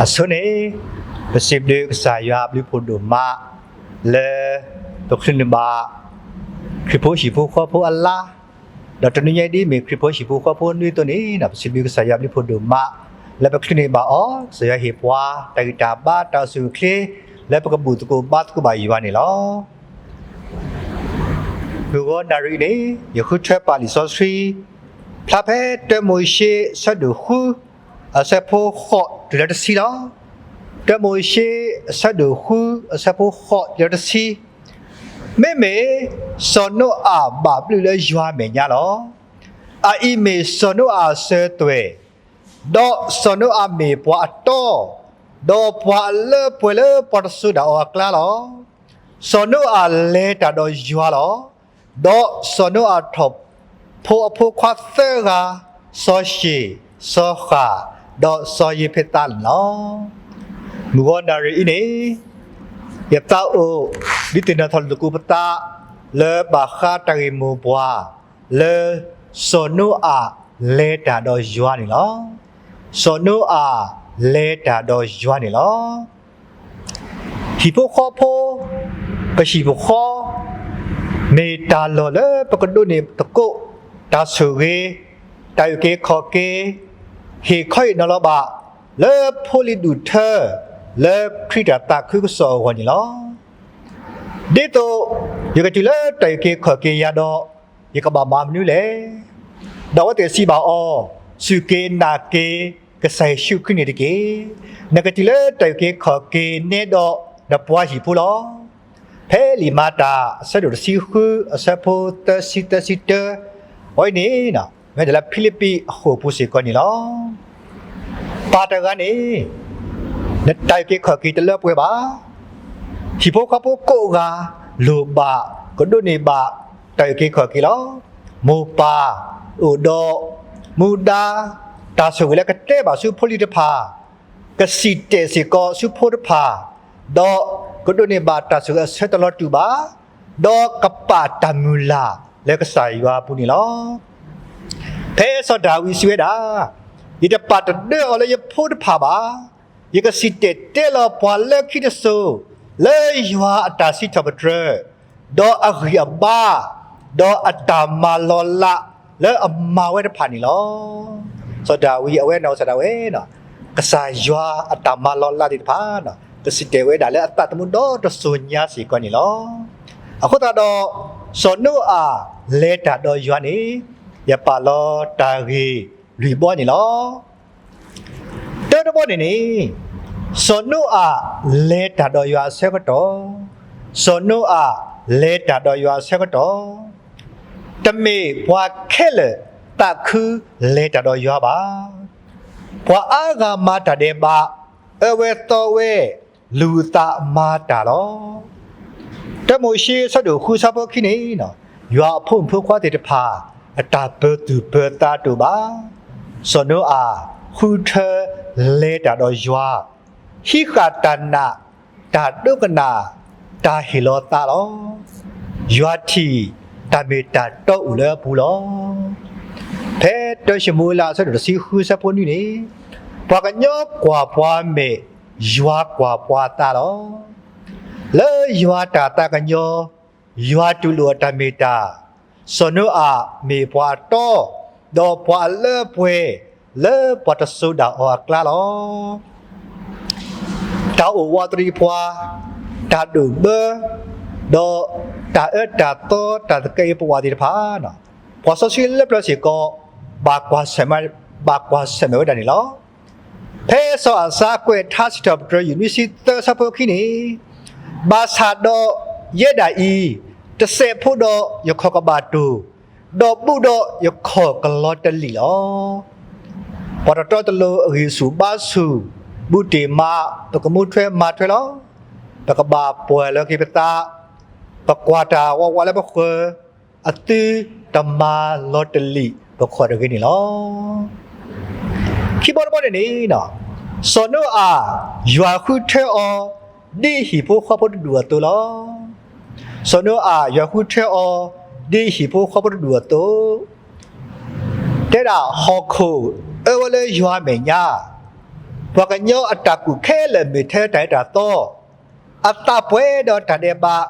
အဆိန့ၣ် ပစံးဘျုးကစၢ်ယွၤအဘျုးဖးဒိၣ်မး လၢပချုးန့ၢ်ဘၣ် ခရံာ်ဖိဟံၣ်ဖိဃီဖိအလါ, ဒီးတနွံညါအံၤဒ်အမ့ၢ်ခရံာ်ဖိဟံၣ်ဖိဃီဖိနွံအသိးန့ၣ် ပစံးဘျုးကစၢ်ယွၤအဘျုးဖးဒိၣ်မး လၢပချုးန့ၢ်ဘၣ်အီၤ, ကစၢ်ယွၤဟ့ၣ်ပှၤ တၢ်ဂံၢ်တၢ်ဘါတၢ်အိၣ်ဆူၣ်အိၣ်ချ့ လၢပကဘူၣ်သကိးဘါသကိးဘၣ်ယွၤန့ၣ်လီၤ. မုၢ်ဂီၤနၣ်ရံၣ်အံၤန့ၣ် ယဃုထၢပာ်လံာ်စီဆှံ ဖျါဖဲတၢမိၤၡ့အဆၢဒိၣ်ဃု အဆၢဖိဃိးတုၤလၢတဆံလီၤ. တၢမိၤၡ့အဆၢဒိၣ်ဃု အဆၢဖိဃိးတုၤလၢတဆံ, မ့မ့ၢ်စီၤနိအၤဘၣ်ဘျုးလၢယွၤအမဲာ်ညါလီၤ. အအံၤမ့ၢ်စီၤနိအၤအစၢၤသွဲၣ်, ဒီးစီၤနိအၤမ့ၢ်ပှၤအတီ, ဒီးပှၤအလၢပှဲၤလၢပှၤတစိၤဒၣ်အီၤအကျါလီၤ. စီၤနိအၤလဲၤတၢ်ဒီးယွၤလီၤ. ဒီးစီၤနိအၤထီၣ်ဖိအဖိခွါသၢဂၤ, စီၤၡ့ၣ်, စီၤဃၣ်, ဒီးစီၤယ့းဖ့းသးန့ၣ်လီၤ. မုၢ်ဂီၤနၣ်ရံၣ်အံၤန့ၣ် ယသးအိၣ်ဒုးသ့ၣ်နီၣ်ထီၣ်လိာ်သကိးပသး လၢဘၣ်ဃးတၢ်ဂ့ၢ်မိၢ်ပှၢ် လၢစီၤနိအၤလဲၤတၢ်ဒီးယွၤန့ၣ်လီၤ. စီၤနိအၤလဲၤတၢ်ဒီးယွၤန့ၣ်လီၤ. ဟံၣ်ဖိဃီဖိ, ပဟံၣ်ဖိဃီ မ့ၢ်တၢ်လီၢ်လၢပကဒိးန့ၢ်သကိး တၢ်ဆိၣ်ဂ့ၤ, တၢ်အုၣ်က့ၤခီၣ်က့ၤ, ဟ့ၣ်ခီဟ့ၣ်နီၤလီၤဘၣ် လၢဖိလံၤဒူၣ်ထၢ လၢခရံာ်တၢ်သးခုကစီၣ်အဂီၢ်န့ၣ်လီၤ. ဒ်သိးယကတုၤလၢတၢ်အုၣ်က့ၤခီၣ်က့ၤယၤဒီး ယကဘၣ်မၤမနုၤလဲၣ်. ဒီးအဝဲသ့ၣ်စံးဘၣ်အီၤ, စူၢ်က့ၤနာ်က့ၤ ကစၢ်ယ့ၣ်ၡူးခရံာ်န့ၣ်တက့ၢ်. နကတုၤလၢတၢ်အုၣ်က့ၤခီၣ်က့ၤနဲဒီးနပှၤဟံၣ်ဖိလီၤ. ဖဲလံာ်မၤတၢ်အဆၢဒိၣ်တဆံဃု အဆၢဖိသၢဆံသၢဆံတၢ, အဝဲအံၤန့ၣ် မ့ၢ်ဒၣ်လၢဖံလံးပံးအဃိာ်ပူၤစ့ၢ်ကီးန့ၣ်လီၤ. ပၢ်တဂၤန့ၣ် နတၢ်အုၣ်က့ၤခီၣ်က့ၤတလၢပှဲၤဘၣ်. ဟံၣ်ဖိဃီဖိကိးဂၤ လိၣ်ဘၣ်ကဒိးန့ၢ်ဘၣ်တၢ်အုၣ်က့ၤခီၣ်က့ၤလီၤ. မိၢ်ပၢ်အိၣ်ဒီးမူဒါ တၢ်ဆိၣ်ဂ့ၤလၢကတဲဘၣ်ဆူဖိလံၤတဖၣ်, ကစံၣ်တဲာ်စ့ၢ်ကီးဆူဖိတဖၣ်, ဒီးကဒိးန့ၢ်ဘၣ်တၢ်ဆိၣ်ဂ့ၤအဆၢတလီၤတူာ်ဘၣ်, ဒီးကပာ်တၢ်မုၢ်လၢ်လၢကစၢ်ယွၤအပူၤန့ၣ်လီၤ. ဖဲစီၤဒၤဝံးစံးဝဲဒၣ်, ယတပာ်တဒၢအီၤလၢယဖိတဖၣ်ဘၣ်. ယကစံၣ်တဲာ်တဲလီၤပှၤလၢခံတစိၤ လၢယွၤအတၢ်စံးထီၣ်ပတြၢၤ, ဒီးအဂံၢ်အဘါ, ဒီးအတၢ်မၤလီၤလးလၢအမၤဝဲတဖၣ်န့ၣ်လီၤ. စီၤဒၤဝံးအဝဲန့ၣ် စီၤဒၤဝဲ, ကစၢ်ယွၤအတၢ်မၤလီၤလးသ့ၣ်တဖၣ် ကစံၣ်တဲာ်ဝဲဒၣ်လၢအသးသမူဒီတစိၤညါစ့ၢ်ကီးန့ၣ်လီၤ. အဃိသတးဒီး စီၤနိအၤလဲၤတၢ်ဒီးယွၤန့ၣ် ယပာ်လီၤတၢ်ဂ့ၢ်လွံၢ်ဘီန့ၣ်လီၤ. တၢတဘီန့ၣ်န့ၣ်, စီၤနိအၤလဲၤတၢ်ဒီးယွၤအဆၢကတီၢ်, စီၤနိအၤလဲၤတၢ်ဒီးယွၤအဆၢကတီၢ်, တမ့ၢ်ပှၤခဲလၢာ်သးခုလဲၤတၢ်ဒီးယွၤဘၣ်. ပှၤအါဂၤမၤတၢ်ဒဲးဘး, အၢဝဲသီဝဲ, လူၤသးမၤတၢ်လီၤ. တၢမိၤၡ့အဆၢဒိၣ်ဃုဆၢဖိခံန့ၣ်, ယွၤအဖိမုၣ်ဖိခွါသ့ၣ်တဖၣ် အတၢ်ပၢၤသူၣ်ပၢၤသးတအိၣ်ဘၣ်. စီၤနိအၤဃုထၢလဲၤတၢ်ဒီးယွၤ, ဟံးဃာ်တၢ်နာ်, တၢ်ဒိကနၣ်, တၢ်ဟ့ၣ်လီၤသးလီၤ. ယွၤထံၣ်တၢ်မ့ၢ်တၢ်တီအိၣ်လၢအပူၤလီၤ. ဖဲတၢၡမူၤအ့လးအဆၢဒိၣ်တဆံဃုဆၢဖိနွံန့ၣ်, ပှၤကညီကွၢ်ပှၤမဲာ်, ယွၤကွၢ်ပှၤသးလီၤ. လၢယွၤတၢ်သးကညီၤ, ယွၤတူၢ်လိာ်အတၢ်မ့ၢ်တၢ်, စီၤနိအၤမ့ၢ်ပှၤအတီ, ဒီးပှၤအလၢအပှဲၤလၢပှၤတစိၤဒၣ်အီၤအကျါလီၤ. တၢ်အိၣ်ဝးတရံးပှၤ, တၢ်ဒိၣ်ဘၢ, ဒီးတၢ်အၢတၢ်သီတၢ်သကဲးအံၤပဝးသ့ၣ်တဖၣ်, ပှၤစီဆှံလၢပျၢၤစ့ၢ်ကီး ဘၣ်ကွၢ်ဆၢၣ်မဲာ်ဝဲဒၣ်န့ၣ်လီၤ. ဖဲစီၤအၤစါကွဲးထါစံးထီၣ်ပတြၢၤယုၢ်နွံဆံသၢဆၢဖိခံန့ၣ်, ဘၣ်ဆၣ်ဒီးယဲဒၣ်အံၤ, တစဲးဖိဒီးယခီၣ်ကဘၣ်တိၢ်, ဒီးဘူးဒီးယခီၣ်ကလီတလံာ်လီၤ. ပှၤတတီတလိၤအဂံၢ်ဆူၣ်ဘါဆူၣ်, ဘူးတ့ၢ်မး, ပကမူထွဲမၤထွဲလီၤ. ပကဘၣ်ပှၢ်လီၤက့ၤပသး, ပကွၢ်တၢ်ဝးဝးလၢပဃၢၤ, အသုတမၤလီၤတလံာ်ပခီၣ်တဂ့ၤန့ၣ်လီၤ. ခံဘီတဘီန့ၣ်န့ၣ်, စီၤနိအၤ, ယွၤဃုထၢအီၤ, ဒ်ဟံၣ်ဖိဃီဖိတဒူၣ်အသိးလီၤ. စီၤနိအၤ ယွၤဃုထၢအီၤ, ဒ်ဟံၣ်ဖိဃီဖိတဒူၣ်အသိး, တဲဒၣ်ဟီၣ်ခိၣ်အၢဝဲလၢယွၤအမဲာ်ညါ, ပှၤကညီအတၢ်ကူၣ်ခဲလၢာ်မ့ၢ်ထဲတၢ်အၢတၢ်သီ, အသးပှဲၤဒီးတၢ်ဒဲးဘး,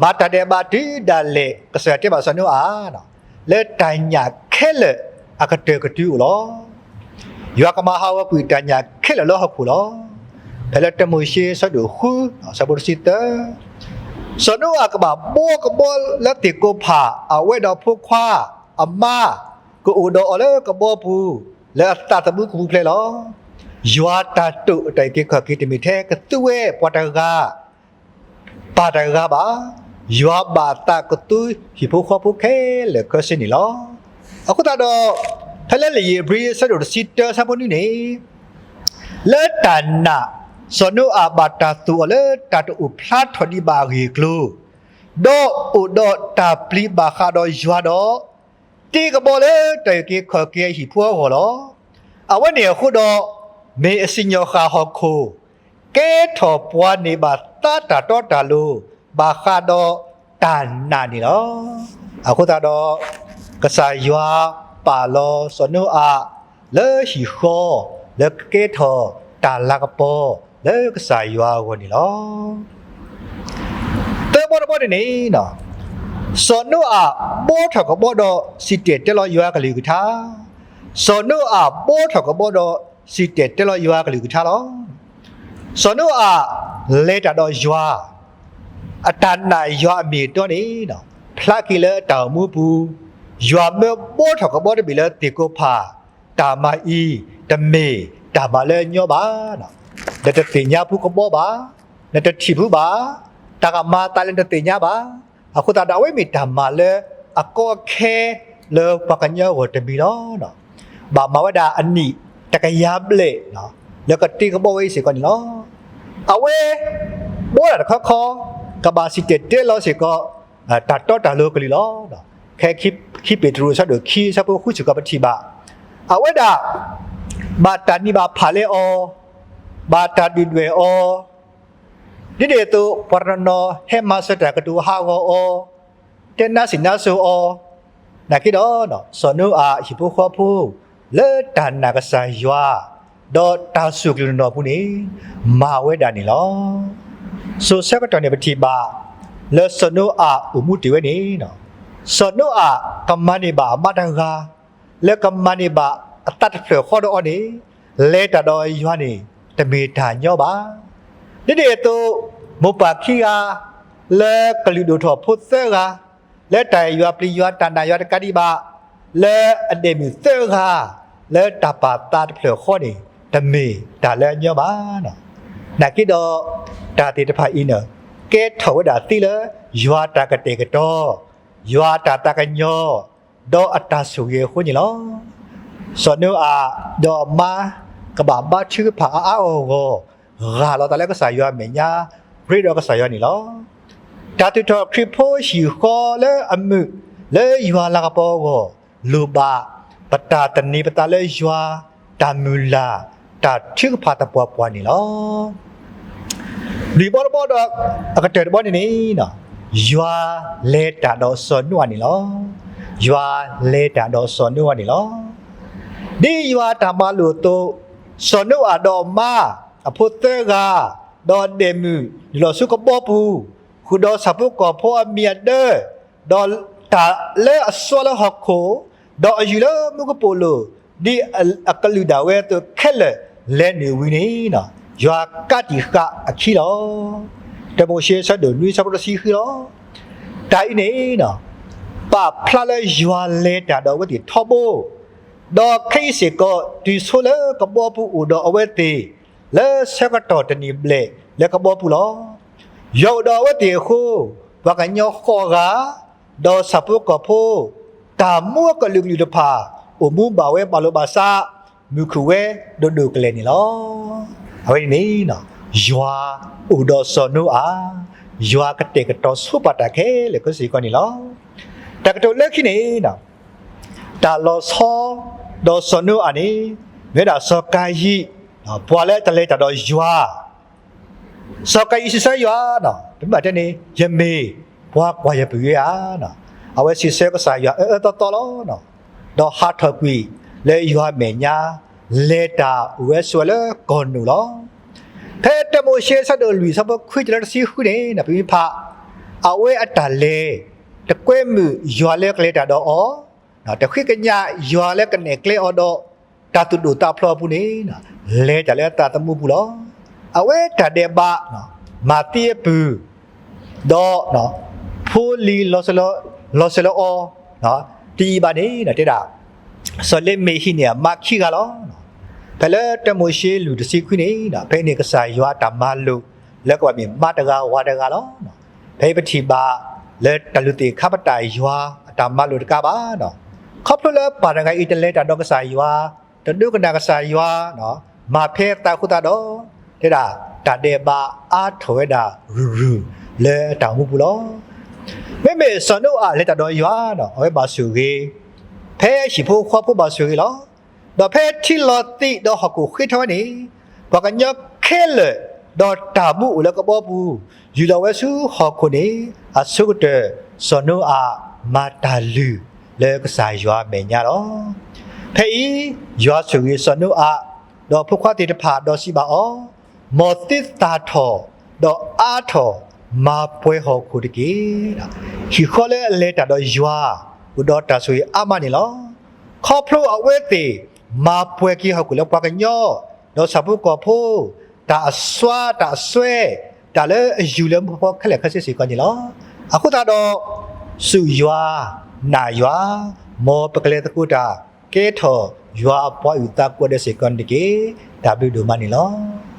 ဘၣ်တၢ်ဒဲးဘးတုၤဒၣ်လဲာ် ကစၢ်ယွၤတဲဘၣ်စီၤနိအၤ လၢတၢ်ညၣ်ခဲလၢာ်အကတၢၢ်ကတုၤအိၣ်လီၤ. ယွၤကမၤဟးဂီၤကွံာ်တၢ်ညၣ်ခဲလၢာ်လၢဟီၣ်ခိၣ်လီၤ. ဖဲလၢတၢမိၤၡ့ဆၢဒိၣ်ဃု ဆၢဖိတဆံသၢ, စီၤနိအၤကဘၣ်ဘှီကဘီလၢသ့ၣ်ကိးဖၣ် အဝဲဒီးဖိခွါ, အမါ, ကအိၣ်ဒီးအီၤလၢကဘီပူၤ လၢအသးသမူကပူၤဖျဲးလီၤ. ယွၤတၢ်တိာ်အတၢ်အုၣ်က့ၤခီၣ်က့ၤတမ့ၢ်ထဲကသူဝဲပှၤတဂၤ ပၢ်တဂၤဘၣ်. ယွၤဘၣ်သးကသူဟံၣ်ဖိဃီဖိခဲလၢာ်ခဲဆ့န့ၣ်လီၤ. အဃိသတးဒီး ဖဲလၢလံာ်ဧ့ၤဘြံၤဆၢဒိၣ်တဆံတၢဆၢဖိနွံန့ၣ်, လၢတၢ်နာ်, စီၤနိအၤဘၣ်တၢ်သူၣ်အီၤလၢတၢ်တအိၣ်ဖျါထီၣ်ဒံးဘၣ်အဂ့ၢ်အကျိၤ, ဒီးအိၣ်ဒီးတၢ်ပျံၤဘၣ်ဃးဒီးယွၤဒီး တ့ကဘီလၢတၢ်အုၣ်က့ၤခီၣ်က့ၤအဟံၣ်ဖိအဂီၢ်လီၤ. အဝဲန့ၣ်အဃိဒီး, မ့ၢ်အစံၣ်ညီၣ်ဃာ်ဟီၣ်ခိၣ်, ကဲထီၣ်ပှၤန့ၢ်ဘၣ်သါတၢ်တီတၢ်လိၤ ဘၣ်ဃးဒီးတၢ်နာ်န့ၣ်လီၤ. အဃိသတးဒီး, ကစၢ်ယွၤပာ်လီၤစီၤနိအၤ လၢဟံၣ်ဃီ, လၢကကဲထီၣ်တၢ်လၤကပီၤလၢကစၢ်ယွၤအဂီၢ်န့ၣ်လီၤ. သၢဘီတဘီန့ၣ်န့ၣ်, စီၤနိအၤဘှီထီၣ်ကဘီဒီးစံၣ်တဲၤတဲလီၤယွၤကလုၢ်ကထါ, စီၤနိအၤဘှီထီၣ်ကဘီဒီးစံၣ်တဲၤတဲလီၤယွၤကလုၢ်ကထါလီၤ. စီၤနိအၤလဲၤတၢ်ဒီးယွၤ, အတၢ်နာ်ယွၤအမ့ၢ်အတီန့ၣ်, ဖျါက့ၤလၢအတၢ်အိၣ်မူပူၤ, ယွၤမၢဘှီထီၣ်ကဘီတဘ့ၣ်လၢသ့ၣ်ကိးဖၣ်, တၢ်မၤအံၤတမ့ၢ်တၢ်မၤလၢညီဘၣ်. နတသ့ၣ်ညါဖုကဘီဘၣ်, နတထံၣ်ဖုဘၣ်, တၢ်ကမၤအသးလၢနတသ့ၣ်ညါဘၣ်. အဃိသတးဒီး အဝဲမ့ၢ်တၢ်မၤလၢအကီအခဲလၢပှၤကညီအဂီၢ်တမံၤလီၤ. ဘၣ်မၤဝဲဒၣ်အနံၣ်တကယၤဘျဲၣ် လၢကတ့ကဘီဝဲအံၤစ့ၢ်ကီးန့ၣ်လီၤ. အဝဲဘှီတၢ်တခီခီ, ကဘၣ်စံၣ်တဲၤတဲလီၤစ့ၢ်ကီး တၢ်တီတၢ်လိၤကလုၢ်လီၤ. ဖဲခံပ့းတရူးဆၢဒိၣ်ခံဆၢဖိဃုစ့ၢ်ကီးပထံၣ်ဘၣ်, အဝဲဒၣ် ဘၣ်တၢ်နံၤဘၣ်ဖးလဲအီၤ, ဘၣ်တၢ်ဒုၣ်ဒွဲၣ်အီၤ, ဒ်န့ၣ်အသိး ပှၤတနီၤနီၤဟဲမၤစၢၤတၢ်ကတိၤဟးဂီၤအီၤ, တဲနါစံၣ်နါစိၤအီၤ, နာ်က့ဒီး စီၤနိအၤအဟံၣ်ဖိဃီဖိ လၢတၢ်နာ်ကစၢ်ယွၤ ဒီးတၢ်စူၢ်ကလုၢ်နီၢ်နီၢ်အပူၤန့ၣ် မၤဝဲဒၣ်န့ၣ်လီၤ. စိၤဆၢကတီၢ်န့ၣ်ပထံၣ်ဘၣ် လၢစီၤနိအၤအိၣ်မူတ့ၢ်ဝဲန့ၣ်, စီၤနိအၤကမၤန့ၢ်ဘၣ်အမါတဂၤ လၢကမၤန့ၢ်ဘၣ်အသးတဖျၢၣ်ဃီဒီးအီၤန့ၣ်, လဲၤတၢ်ဒီးယွၤန့ၣ် တမ့ၢ်တၢ်ညီဘၣ်. ဒ်န့ၣ်အသိး မိၢ်ပၢ်ခံဂၤ လၢကလုာ်ဒိၣ်ထီၣ်ဖိသၢဂၤ လၢတၢ်အဲၣ်ယွၤပျံၤယွၤတၢ်နာ်ယွၤတကးဒံးဘၣ်, လၢအဒဲးမုၣ်သၢဂၤ လၢတၢ်ပာ်သးတဖျၢၣ်ဃီန့ၣ် တမ့ၢ်တၢ်လၢအညီဘၣ်. နာ်က့ဒီး တၢ်သ့ၣ်တဖၣ်အံၤန့ၣ် ကဲထီၣ်ဝဲဒၣ်သ့လၢ ယွၤတၢ်ကတဲာ်ကတီၤ, ယွၤတၢ်သးကညီၤ ဒီးအတၢ်ဆိၣ်ဂ့ၤအဃိန့ၣ်လီၤ. စီၤနိအၤဒီးအမါ ကဘၣ်ဘါထုကဖၣ်အါအါဂီၢ်ဂီၢ် ဂၢ်လီၤသးလၢကစၢ်ယွၤအမဲာ်ညါ ရ့ဒီးကစၢ်ယွၤန့ၣ်လီၤ. တၢ်သူၣ်ထီၣ်ခရံာ်ဖိဟံၣ်ဃီလၢအမုာ် လၢယွၤလၤကပီၤအဂီၢ် လိၣ်ဘၣ်ပတၢ်သန့ၤပသးလၢယွၤ, တၢ်မုၢ်လၢ်, တၢ်ထုကဖၣ်သပှၢ်ပှၢ်န့ၣ်လီၤ. လွံၢ်ဘီတဘီဒီး အကတၢၢ်တဘီန့ၣ်န့ၣ်, ယွၤလဲၤတၢ်ဒီးစီၤနိအၤန့ၣ်လီၤ. ယွၤလဲၤတၢ်ဒီးစီၤနိအၤန့ၣ်လီၤ. ဒ်ယွၤတၢ်မၤလိာ်အသိး, စီၤနိအၤဒီးအမါ, အဖိသၢဂၤ, ဒီးအဒဲးမုၣ် နုာ်လီၤဆူကဘီပူၤ, ဃုာ်ဒီးဆၣ်ဖိကီၢ်ဖိအမံၤအဒၢ, ဒီးတၢ်လၢအစွါလၢဟီၣ်ခိၣ်, ဒီးအယုၢ်လၢမူကပိာ်လိၤ, ဒ်အကလုၢ်ဒၣ်ဝဲအသိးခဲလၢာ် လဲၤနုာ်ဝံၤန့ၣ်, ယွၤကးတံာ်ဃာ်အခံလီၤ. တၢမိၤၡ့ဆၢဒိၣ်နွံဆၢဖိတဆံဃုလီၤ. တၢ်အံၤန့ၣ် ပာ်ဖျါလၢယွၤလဲၤတၢ်ဒီးအဝဲသ့ၣ်ထီဘိ, ဒီးခဲအံၤစ့ၢ်ကီး တုၤဆိလၢကဘီပူၤအိၣ်ဒီးအဝဲသ့ၣ် လၢဆၢကတီၢ်တနံၣ်ဘျဲၣ်လၢကဘီပူၤလီၤ. ယွၤအိၣ်ဒီးအဝဲသ့ၣ်အဃိ, ပှၤကညီဃိးဂၤ, ဒီးဆၣ်ဖိကီၢ်ဖိ, တၢ်မူအကလုာ်ကလုာ်တဖၣ် အိၣ်မူဘၣ်ဝဲဘၣ်လိာ်ဘၣ်စး, မုာ်ခုၣ်ဝဲဒိၣ်ဒိၣ်ကလဲာ်န့ၣ်လီၤ. အဝဲန့ၣ် ယွၤအိၣ်ဒီးစီၤနိအၤ, ယွၤကတဲာ်ကတီၤဆိပာ်တၢ်ခဲလၢာ်ခဲဆ့စ့ၢ်ကီးန့ၣ်လီၤ. တၢ်ကတိၤလၢခံန့ၣ် တၢ်လီၤဆီဒီးစီၤနိအၤန့ၣ် မ့ၢ်ဝဲဒၣ်စီၤကၤယံၣ်, ပှၤလၢတလဲၤတၢ်ဒီးယွၤ, စီၤကၤယံၣ်စံးဆၢယွၤ, ပမ့ၢ်တဲန့ၣ် ယမ့ၢ်ပှၤကွၢ်ယပဂ့ၤဧါ. အဝဲစံးဆၢကစၢ်ယွၤအၢအၢသီသီလီၤ. ဒီးဟးထီၣ်ကွံာ်လၢယွၤမဲာ်ညါ, လဲၤတၢ်အိၣ်ဝဲဆိးဝဲလၢကီၢ်နိၣ်လီၤ. ဖဲတၢမိၤၡ့ဆၢဒိၣ်လွံၢ်ဆၢဖိခွံတုၤလၢတဆံဃုန့ၣ် ပမ့ၢ်ဖး အဝဲအတၢ်လဲၤ တကွဲမုာ်ယွၤလၢကလဲၤတၢ်ဒီးအီၤ, တဃ့ကညးယွၤလၢကနဲၣ်ကျဲအီၤဒီး တၢ်သူၣ်ဒိၣ်သးဖျိးအပူၤန့ၣ် လဲၤတၢ်လၢအသးသမူပူၤလီၤ. အဝဲတၢ်ဒဲးဘး မၤသံအပုၢ် ဒီး ဖိလံၤ လီၤစၢၤလီၤအီၤ တယံာ်ဘၣ်န့ၣ် တဲဒၣ် စီၤလ့မ့ၤဟံးန့ၢ်အမါခံဂၤလီၤ. ဖဲလၢတၢမိၤၡ့လွံၢ်တဆံခွံန့ၣ် ဖဲအံၤန့ၣ်ကစၢ်ယွၤအတၢ်မၤလိာ် လၢကဘၣ်မ့ၢ်မါတဂၤဝၤတဂၤလီၤ. ဖဲအံၤပထံၣ်ဘၣ်လၢတၢ်လုၢ်သ့ၣ်ခါပတာ်ယွၤအတၢ်မၤလိာ်တကးဘၣ် ခီဖျိလၢပၢ်တဂၤအံၤတလဲၤတၢ်ဒီးကစၢ်ယွၤ, တဒိကနၣ်ကစၢ်ယွၤ, မၤဖဲသးအဃိသတးဒီး တဲဒၣ် တၢ်ဒဲးဘးအါထီၣ်ဝဲဒၣ်ရုၢ်ရုၢ်လၢတၢ်အိၣ်မူပူၤလီၤ. မ့မ့ၢ်စီၤနိအၤလဲၤတၢ်ဒီးယွၤ အဝဲဘၣ်ဆိၣ်ဂ့ၤ ဖဲဟံၣ်ဖိဃီဖိဘၣ်ဆိၣ်ဂ့ၤလီၤ. ဒီးဖဲထံလီၤသံးဒီးဟီၣ်ခိၣ်ဃ့ထီဝဲန့ၣ် ပှၤကညီခဲလၢာ် ဒီးတၢ်မူအိၣ်လၢကဘီပူၤ ယူၤလီၤဝဲဆူဟီၣ်ခိၣ်န့ၣ် အဆိကတၢၢ် စီၤနိအၤမၤတၢ်လုၢ်လၢကစၢ်ယွၤမဲာ်ညါလီၤ. ဖဲအံၤ ယွၤဆိၣ်ဂ့ၤစီၤနိအၤ ဒီးဖိခွါသ့ၣ်တဖၣ်ဒီးစံးဘၣ်အီၤ, မ်သုသၣ်ထီၣ် ဒီးအါထီၣ်မၤပှဲၤဟီၣ်ခိၣ်တက့ၢ်. ဟံၣ်ဃီလၢအလဲၤတၢ်ဒီးယွၤ အိၣ်ဒီးတၢ်ဆိၣ်ဂ့ၤအါမးန့ၣ်လီၤ. ခီဖျိအဝဲသ့ၣ်မၤပှဲၤက့ၤဟီၣ်ခိၣ်လၢပှၤကညီ ဒီးဆၣ်ဖိကီၢ်ဖိ တၢ်အစွါတၢ်အစွဲ တၢ်လၢအယူၤလၢမူဖီခဲလၢာ်ခဲဆ့စ့ၢ်ကီးန့ၣ်လီၤ. အဃိသတးဒီး စူၢ်ယွၤ, နာ်ယွၤ, မ်ပကလဲၤသကိးတၢ် ကဲထီၣ်ယွၤအပှၤအုၣ်သးကိးဂၤဒဲးစ့ၢ်ကီးန့ၣ်တက့ၢ်. တၢ်ဘျုးဒိၣ်မးန့ၣ်လီၤ.